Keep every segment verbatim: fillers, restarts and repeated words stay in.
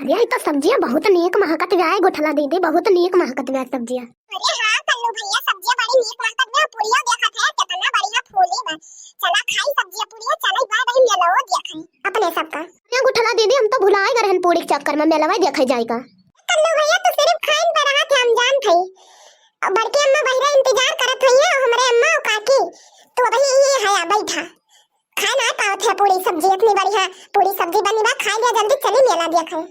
अरे, ई तो सब्जिया बहुत नीक महकत बा, गुठला दीदी, बहुत नीक महकत बा सब्जिया। अरे हाँ कल्लू भैया, सब्जिया बड़ी नीक महकत बा, पुड़िया देखत है कितना बढ़िया फूली बा। चला खाई सब्जिया पुड़िया, चला बा भाई मेलवा देखई अपने सबका। अरे गुठला दीदी, हम तो भुलाए गए रहन पूड़ी के चक्कर में, मेलवा देखे जाए का। कल्लू भैया, तू सिर्फ खाइन पे रहा थे, हम जान थे। और बड़की अम्मा बहिरा इंतजार करत हुई है, हमरे अम्मा और काकी। तू अभी ये हया बैठा, खाए ना पावत है पूड़ी सब्जी, इतनी बढ़िया पूड़ी सब्जी बनी बा, खाए लिया जल्दी, चली मेला देखई।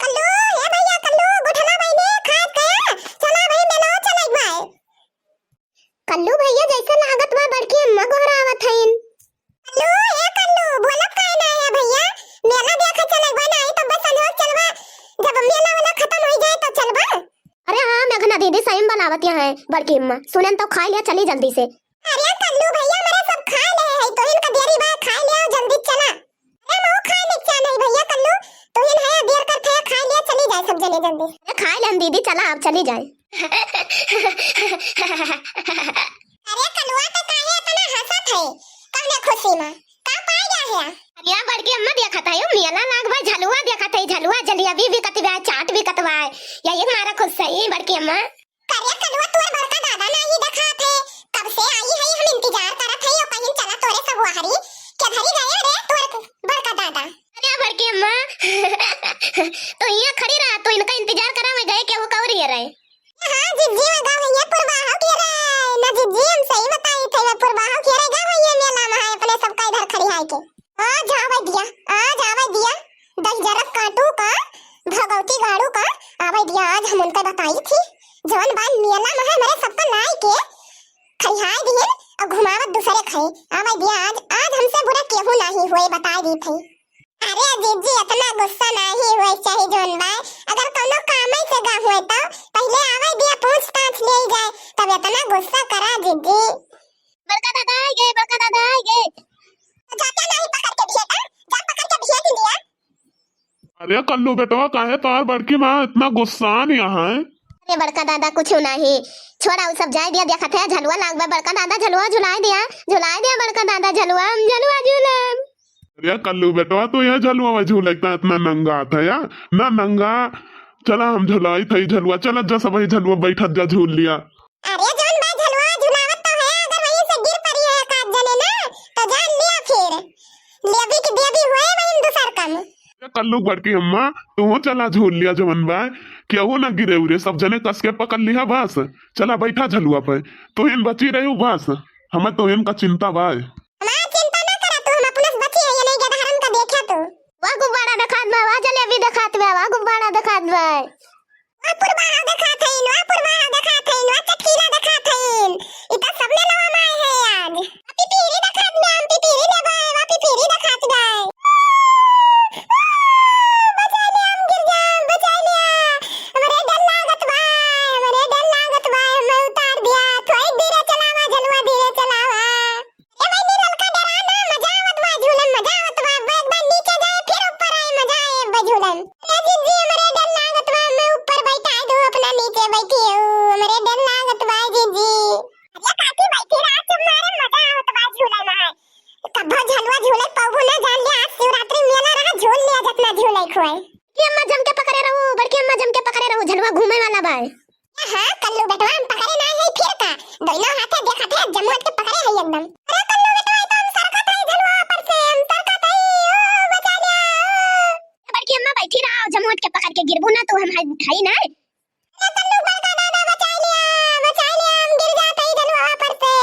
कल्लू, ए भैया कल्लू, गुठला बहिनी, खात गया, चला भाई मेला चले बाय। कल्लू भैया, जैसे लागत बा बड़की अम्मा गोहरावत हईन। कल्लू, ए कल्लू, बोलत काहे ना है भैया? मेला देखे चले बा ना, आई तब संझोक चलबा, जब मेला वाला खत्म हो जाए तो चलबा। अरे हाँ मेघना दीदी, सही में बनावत यहाँ है बड़की अम्मा, सुनन तो खाए लिया, चली जल्दी से। अरे कल्लू भैया, मेरे सब खाए ले है, तो इनका देरी बा, खाए ले आओ जल्दी चला। अरे मऊ खाए ले क्या नहीं भैया कल्लू, तो इन है देर कर थे, खाए लिया, चली जाए सब जने जल्दी। अरे खाए ले हम दीदी, चला अब चली जाए। अरे कलुआ तो काहे इतना हंसत है? कौने खुशी में? का पाए गया है? अरे बड़की अम्मा देखत है, मेला लाग बा, झलुआ देखत है, झलुआ, जलेबी बिकत बा, चाट बिकत बा, यही मारा खुश है बड़की अम्मा। करे कलुआ, तोर बड़का दादा नाही देखात है, कब से आई है हम इंतजार करत है, यो कहीं चला तोरे सब वहरी के धरी गए रे तोर बड़का दादा। अरे बड़की अम्मा, तो यहाँ खड़ी रहा, तो इनका इंतजार करा में गए, केहू कौर ये रहे। हाँ जिज्जी, वो गाँव है पुरवाहो के रहे ना जिज्जी, हम सही बताई थे, वो पुरवाहो के रहे, गाँव है मेला में है, अपने सबका इधर खड़ी है के। आज आवे दिया, आज आवे दिया, दहिजरत काटू का, भगवती गाड़ू का, आवे दिया, आज हम उनका बताई थी, जवन बान मेला में है, मेरे सबका लाई के खरिहाई दिहिन और घुमावत दूसरे खाई। आवे दिया, आज, आज हमसे बुरा केहू नाही हुए, बताई दी थी। अरे जिज्जी, इतना गुस्सा नाही हुए चाहिए जवन बाय, अगर कौनो काम से गा हुए तो पहले आवे दिया, पूछताछ ले जाए, तब इतना गुस्सा करा जिज्जी। बड़का दादा आ गए, बड़का दादा आ गए। तो जाता नहीं पकड़ के भेटा, जा पकड़ के भेट लिया। अरे कल्लू बेटवा, काहे तोर बड़की माँ इतना गुस्सान यहाँ है? अरे बड़का दादा, कुछ नहीं, छोड़ा, उ सब जाए दिया, देखत है झलुआ लाग बा। बड़का दादा झलुआ झुलाए दिया, झुलाए दिया बड़का दादा झलुआ, हम झलुआ झूलम। अरे कल्लू बेटवा, तू यहाँ झलुआ में झूले इतना, इतना नंगा था या? ना नंगा, चला हम झुलाई थई झलुआ, चला जा सब वही झलुआ बैठत जा झूल लिया। अरे जौन बा झलुआ झुलावत तो है, अगर वहीं से गिर पड़ी है एक आध जने ना, तो जान लिया फिर। लेबी की देबी हुए वहीं दूसर कम। ए कल्लू बड़की अम्मा, तू चला झूल लिया जवन बा, केहू ना गिरे उरे, सब जने कस के पकड़ लिया बस। चला बैठा झलुआ पे, तू इन बची रही बस, हमें तो इनका चिंता बा। हमार चिंता ना करा तू, हम अपने से बची है, ये नहीं गदहरन का देखा तू। वाह गुब्बारा देखात बा, वाह जलेबी देखात बा, वाह गुब्बारा देखात बा। वाह पुरवाहा देखात हईन, वाह पुरवाहा देखात हईन, वाह चटकीला देखात हईन। इ त सबने लवा माय है आज। आ पिपीरी देखात बा, हम पिपीरी लेबे, वाह पिपीरी देखात बा। आ, आ, बचा लिया, हम गिर जाए, बचा लिया। हमरे डर लागत बा, हमरे डर लागत बा, हमें उतार दिया। थोड़ी धीरे चलावा, झलुआ धीरे चलावा। ए बहिनी, ललका डरा ना, मजा आवत बा झूलन, मजा आवत बा। अब एक बार नीचे जाए, फिर ऊपर आए, मजा आए अब झूलन। ए जिज्जी, हमरे डर लागत बा, मैं ऊपर बैठा दो, अपना नीचे बैठी हूँ, हमरे डर लागत बा जिज्जी। अरे काकी बैठी रहा, चुप मारे, मजा आवत बा झूलन है। कब्बो झलुआ झूले पौबू ना, जान लिया आज शिवरात्रि मेला रहा, झूल लिया जितना झूले खोए। बड़की अम्मा जम के पकड़े रहू, बड़की अम्मा जम के पकड़े रहू, झलुआ घूमे वाला बा। हाँ, कल्लू बेटवा, हम पकड़े ना है फिर का? दोनों हाथे देखत है, जमुअट के पकड़े है एकदम। अरे कल्लू बेटवा, ई तो हम सरकत है झलुआ पर से, हम सरकत है, ओ, बचा लिया, ओ। बड़की अम्मा बैठी रहा, जमुअट के पकड़ के गिरबू ना तो हम है, है ना। अरे कल्लू बड़का दादा, बचा लिया, बचा लिया, हम गिर जात है झलुआ पर से।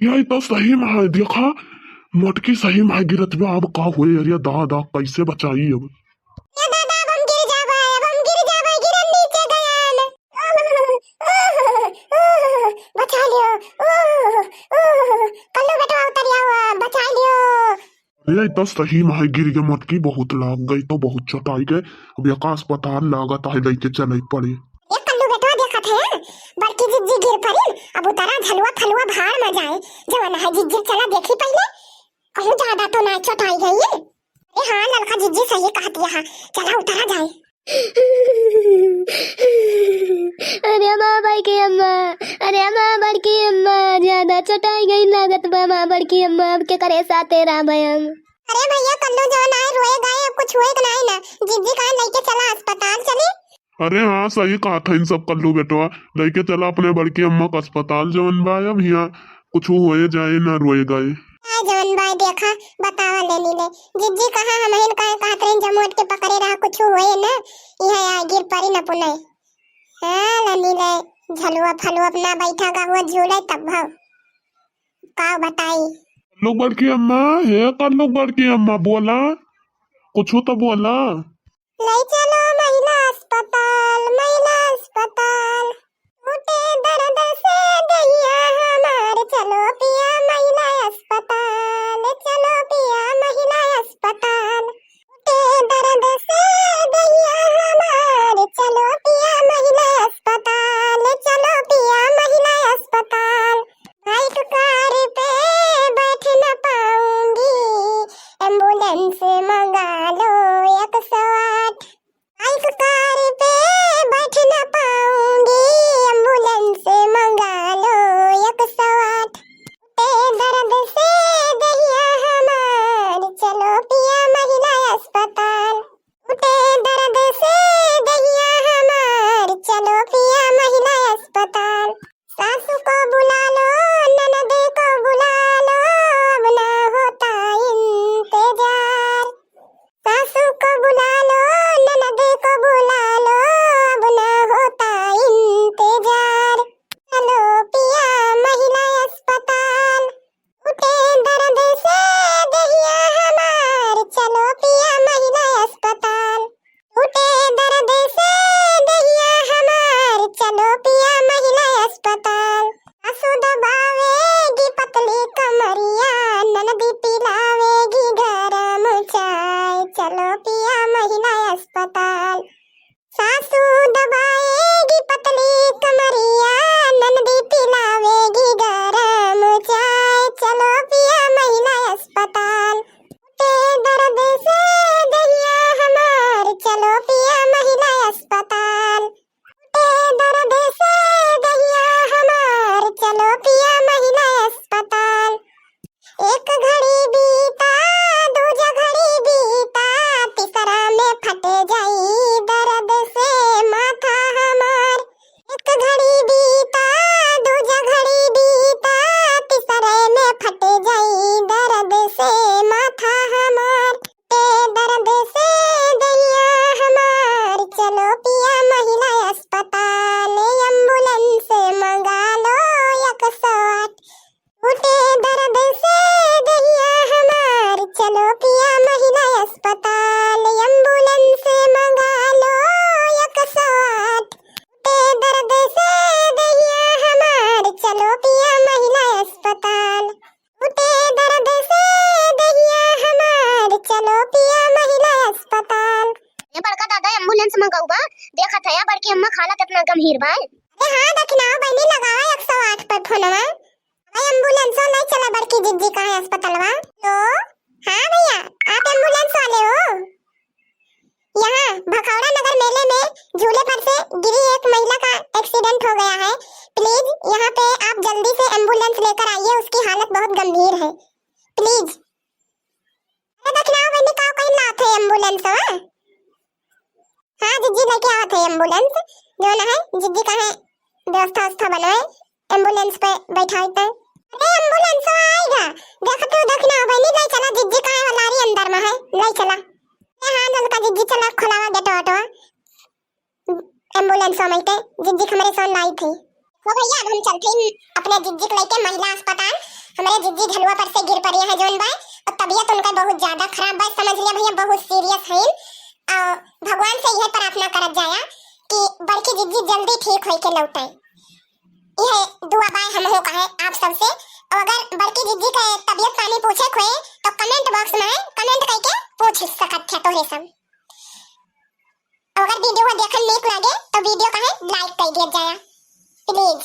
यही तो सही में है, देखा, मोटकी सही में है गिरत बा, अब का होए, अरे दादा, कैसे बचाई अब? ए दादा, अब हम गिर जाबे, अब हम गिर जाबे, गिरन नीचे गयन। बचा लियो, कल्लू बेटवा उतर आओ, बचा लियो। अरे, ई तो सही में है गिर गए मोटकी, बहुत लाग गई तो बहुत चोटाई गए। अब एका अस्पताल लागत है, लेके चले पड़े। ए कल्लू बेटवा देखत है, बड़की जिज्जी गिर पड़ी, अब उतरा झलुआ फलुआ भाड़ में जाए, जवन है जिज्जी चला देखी पहले, कहूँ ज्यादा तो ना चोटाई गई है। ए हाँ, ललका जिज्जी सही कहत है, चला उतरा जाए। अरे माँ बड़की अम्मा, अरे माँ बड़की अम्मा, ज्यादा चोटाई गई लागत बा माँ बड़की अम्मा, अब के करे साथे रहबे हम। अरे भैया कल्लू जवन आए रोए गाए, अब कुछ होए तो नहीं ना, जिज्जी कान लेके चला अस्पताल। अरे हाँ, सही कहत हइन सब कल्लू बेटवा, लइके चला अपने बड़की अम्मा क अस्पताल, जवन बा अब हियाँ कुछ होए जाए ना रोए गाए। आ जवन बा देखा, बतावा लेनी ले, जिज्जी कहाँ हमहिन काहे कहत रही जमोट के पकड़े रहा, कुछ होए ना, इहाँ आ गिर परी न पुनई। हाँ लेनी ले, झलुआ फलुआ अपना बैठा का हुआ झूले तब भाव। का बताई? कल्लू बड़की अम्मा, हे कल्लू बड़की अम्मा, बोला, कुछ तो बोला। लई चलो महिला अस्पताल, महिला अस्पताल। उठे दर्द से दहिया हमार, चलो पिया महिला अस्पताल, चलो पिया महिला अस्पताल। उठे दर्द से दहिया हमार, चलो पिया महिला अस्पताल, चलो पिया महिला अस्पताल। बाइक कार पे बैठ न पाऊंगी, एम्बुलेंस मंगा लो एक सौ आठ। बाइक कार पे बैठ न पाऊंगी, एम्बुलेंस मंगा लो एक सौ आठ। उठे दर्द से दहिया हमार, चलो पिया महिला अस्पताल। उठे दर्द से दहिया हमार, चलो पिया महिला अस्पताल। सासू को बुला लो, ननद को बुला लो, अब ना होता इंतजार। सासू को बुला लो, ननद को बुला लो, अब ना होता इंतजार। चलो पिया महिला अस्पताल। उठे दर्द से दहिया हमार, चलो पिया महिला अस्पताल। उठे दर्द से दहिया हमार, चलो पिया महिला अस्पताल। सासू दबावेगी पतली कमरिया, ननदी पिलावेगी गरम चाय, चलो पिया महिला अस्पताल। सासू दबाएगी पतली कमरिया, ननदी पिलावेगी गरम चाय, चलो पिया महिला अस्पताल। उठे दर्द से दहिया हमार, चलो पिया महिला अस्पताल। उठे दर्द से दहिया हमार, चलो पिया महिला अस्पताल। एक घड़ी बीता, दूजा घड़ी बीता, तीसरा में फट जाई दर्द से माथा हमार। एक घड़ी बीता, दूजा घड़ी बीता, तीसरे में फट जाई दर्द से माथा हमार। ए दर्द से दहिया हमार, चलो पिया महिला अस्पताल, एम्बुलेंस मंगा लो एक सौ आठ। उठे दर्द से दहिया हमार, चलो पिया महिला अस्पताल, एम्बुलेंस मंगा लो एक सौ आठ। उठे दर्द से दहिया हमार, चलो पिया महिला अस्पताल। उठे दर्द से दहिया हमार, चलो पिया महिला अस्पताल। ए बड़का दादा, एम्बुलेंस मंगउबा? देखत हया बड़की अम्मा क हालत एतना गंभीर बा। अरे हाँ दखिना बहिनी, लगावा एक सौ आठ पर फोनवा। अरे एम्बुलेंसो लइ चला बड़की जिज्जी कहे अस्पतालवा। हेलो, हाँ भइया, आप एम्बुलेंस वाले हो? यहाँ भखौड़ा नगर मेले में झूले पर से गिरी एक महिला का एक्सीडेंट हो गया है। प्लीज यहाँ पे आप जल्दी से एम्बुलेंस लेकर आइए, उसकी हालत बहुत गंभीर है। प्लीज। अरे दखिना बहिनी, का कहीं लात है एम्बुलेंस, हाँ? हाँ जिज्जी, लेके आवत है एम्बुलेंस, जौन है जिज्जी कहे व्यवस्था उवस्था बनवाए, एम्बुलेंस पे बैठाई तै। अरे एम्बुलेंस आएगा, देखत हो दखिना बहिनी, लइ चला जिज्जी कहे वाला री अंदर में है, लइ चला। ए हाँ ललका जिज्जी, चला खोलावा गेटवा वेटवा, एम्बुलेंस में के जिज्जी क हमरे सोन लाई थी। हो भइया, अब हम चलते हैं अपने जिज्जी क लइके महिला अस्पताल। हमरे जिज्जी झलुआ पर से गिर पड़ी है जौन बाय, और तबीयत उनका बहुत ज्यादा खराब बाय, समझ लिया भइया, बहुत सीरियस है। और भगवान से यह प्रार्थना करत जाया कि बड़की जिज्जी जल्दी ठीक होई के लौटे। यह दुआ बाय हमहू कहे आप सबसे। और अगर बड़की जिज्जी के तबीयत पानी पूछे क होए तो कमेंट बॉक्स में कमेंट करके पूछ सकत है तोहरे सब। और अगर वीडियो देखल नीक लागे तो वीडियो कहे लाइक कर दिया जाया प्लीज।